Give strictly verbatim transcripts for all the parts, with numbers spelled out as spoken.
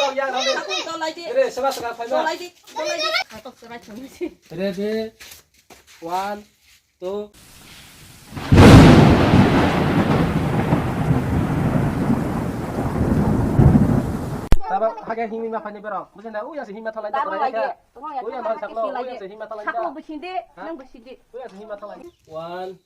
Dolaidi. Re, seba seba phai ma. Dolaidi. Dolaidi. Khatok seba chungsi. Ready. One, two. Tabo hage himi ma phani bero. Bujina, uya se hima thalai. Tabo hage. Uya ma saklo, uya se hima thalai. Saklo bujinde, nang bujinde. Uya se hima thalai. One,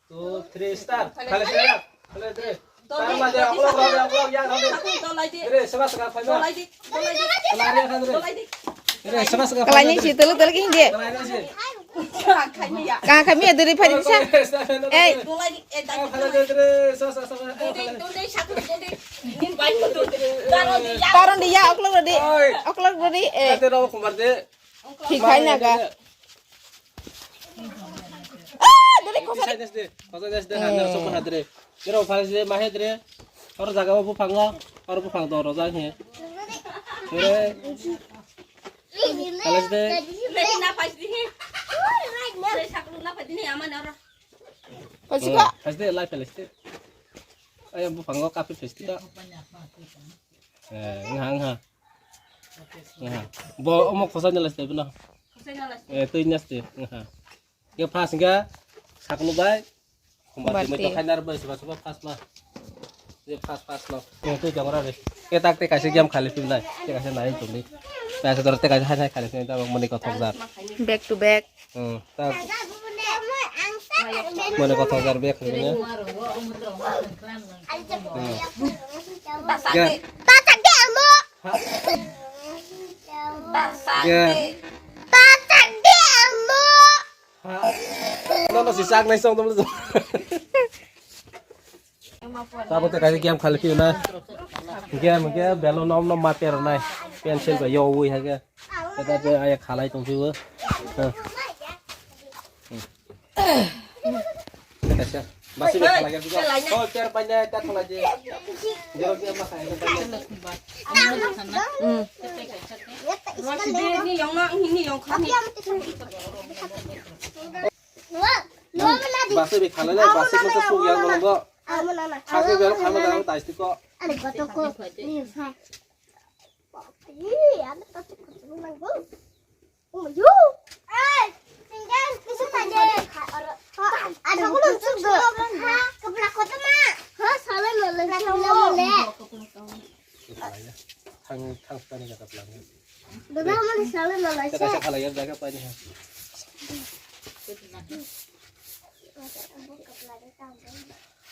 two, three, start. Khale, khale, khale, three. Star ma de, uklok rok de, uklok ya, rok de. Dolaidi. Re, seba seba phai ma. Dolaidi. Dolaidi. Dolaidi. Re, seba seba phai ma. Kalai ni si, telu, telu ki hindi. Kalai ni si. Kha kha mi ya duri phai ni sa. Ei. Dolaidi. Eh, dai. Khale de, re, seba seba phai ma. Dodi, dodi, satu, dodi. Nin bai, dodi. Taron di ya. Taron di ya, uklok rodi. Oi. Uklok rodi, eh. Kate rok kumbar de. Thik khai na ga. Ah, dede khosa. Khosa des de, khosa des de, hanar sok ma hadre. Jero phai se ma hedre. Or jaga o buphang o, or buphang do roja he. Jero. Khalas de. Lei na phai di he. Lei saklu na phai di he, ama na ro. Phai si ko. Phai de, lai phai de. Ay buphang o kapi phai de. Eh, ngha, ngha. Ngha. Bo omo khosai na laste bino. Khosai na laste. Eh, twi naste. Ngha. Ye phas ga sakno bai. Khumbar twi mai to khainar bai suba suba phas ma. Ye phas phas no. Eh, twi jong ra re. Ye tak te kaise game khali phim nai. Te kaise nai tum ni. Kaise dor te kaise hai hai khali phim ta mani kothok jar. Back to back. Hmm, ta. Mane kothok jar bek khani. Hmm. Tasak de amo. Tasak de. Tasak de amo. No, no, si sak nai song tum. Tabo te kaisa game khali piyo na. Game, game, belo nom nom ma pero nai. Pencil ba yo ui ha ke. Kata pe aya khalai tong piyo. Ha. Kaisa. Basi be khalai ya. Oh, per panya ta khalai je. Jero ke ma khai ta panya. Hmm. Ni yong na, ni yong kha ni. Basi bi khalai le, basi ko to suk yang ko. Khasi bel khama dang tai tiko. Thang thang tani kata pelang. Dada mana salah nolai. Kata kata lagi jaga apa ini?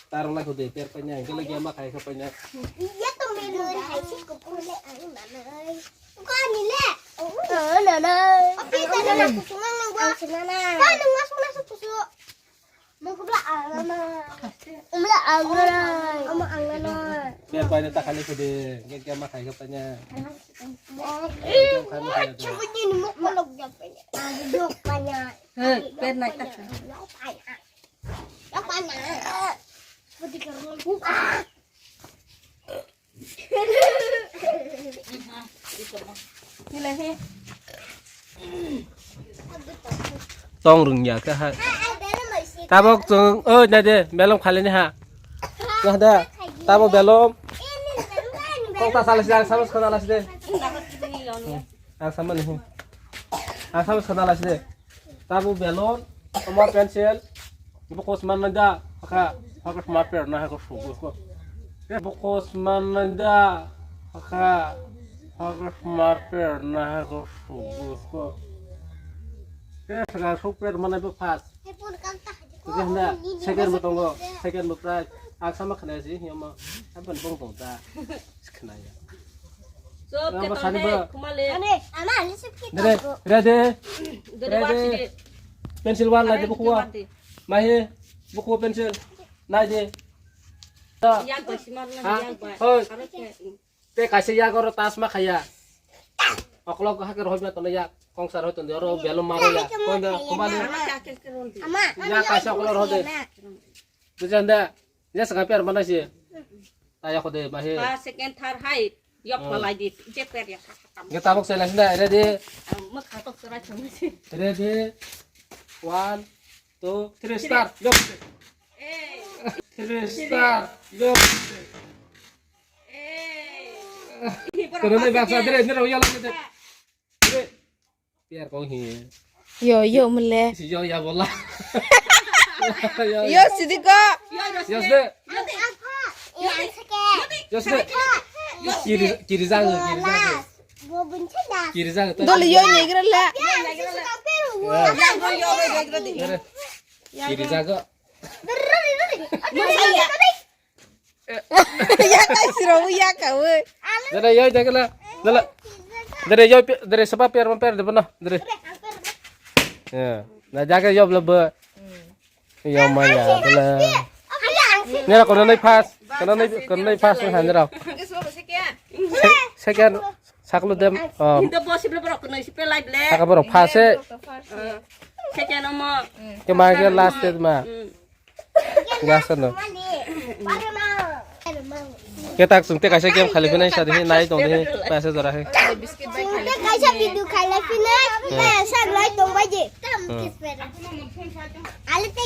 Tarong lai khode per panya, gele gya ma khai kha panya. Iya to melu hai si ko pule ani mana. Ko ani le. Oh, nana. Api tadi nak kusungan nang gua. Kusungan. Kau nang masuk masuk kusuk. Mukubla alana. Umla alana. Ama alana. Per panya ta khali khode, gya gya ma khai kha panya. Eh, cuma ni muk malok gya panya. Dok panya. Eh, per naik tak. Dok panya. Dok panya. Tong rwngya khe hai. Tabok chwng, o, nai de, belong khalini ha. Nai de, tabo belong. Kok ta salasi, ang samus khana lasi de. Ang samani hi. Ang samus khana lasi de. Tabu belon, oma pencil, ibu kos mana da, haka, haka sma per na haka sugu ko. Ibu kos mana da, haka, haka sma per na haka sugu ko. Ke saka su per mana ibu pas. Ke handa, second bu tongo, second bu prize. Ak sama khana si, yama, apa bong tong ta, khana ya. Chop, Ama keton sani he, ba. Khumale. Ane, ama ani sip ki Dere, to. Ready? Dere, Ready? Wasi de. Pencil wan lai de Are, bukuwa. Wasi de. Mahi, bukuwa pencil. Nai de. Yang ko simar na Ha? Yang ba. Hoi. Aro ke. Te kaise ya goro tasma khaya. Oklok ha ke rohoi ba tole ya. Kongsar hoi ton de ro belo maro ya. Kon da khumale. Ama ka ke ke ron di. Ama. Ya kaise oklok rohoi de. Bujan da. Ya saka per mana si. Taya khode mahi. First, second, third hai. Yok Oh. Palai di. Je per ya. Ge tabok selai sinda, ready? Mukha tok sura chong si. Ready? One, two, three, start. Yok. Eh. Three, start. Yok. Eh. Rwlai baksa, dere, dere, yala, dere. Dere. Piar kong hi. Yo, yo, mele. Si yo, ya, bola. Yo, sidi ko. Yo, sidi. Yo, sidi. Kiri, kiri jang, kiri jang. Kiri jang, to. Dol yo, negra la. Dere. Kiri jang. Ya, tai siro, ya, ka, we. Dere, yoi, dere, la. Dere, dere, yoi, pe-, dere, sapa per, per, de, bono. Dere. Ya. Na, jaga, yoi, bla, ba. Yo, ma, ya, bla. Nera, kono nai pass. Kono nai, kono nai pass, nai hanjra. Se-, second, saklo dem. Oh. Hinto bo sipre borok kono sipre lai ble. Saka borok pass, eh. Second omo. Ke ma ke last, eh, ma. Hmm. Gas ano. Ketak sung te kaisa game khali phinai sa dihi nai tong dihi paisa jora he. Biscuit bai khali. Kaisa video khali phinai, hmm, sa nai tong bai je. Hmm. Ale te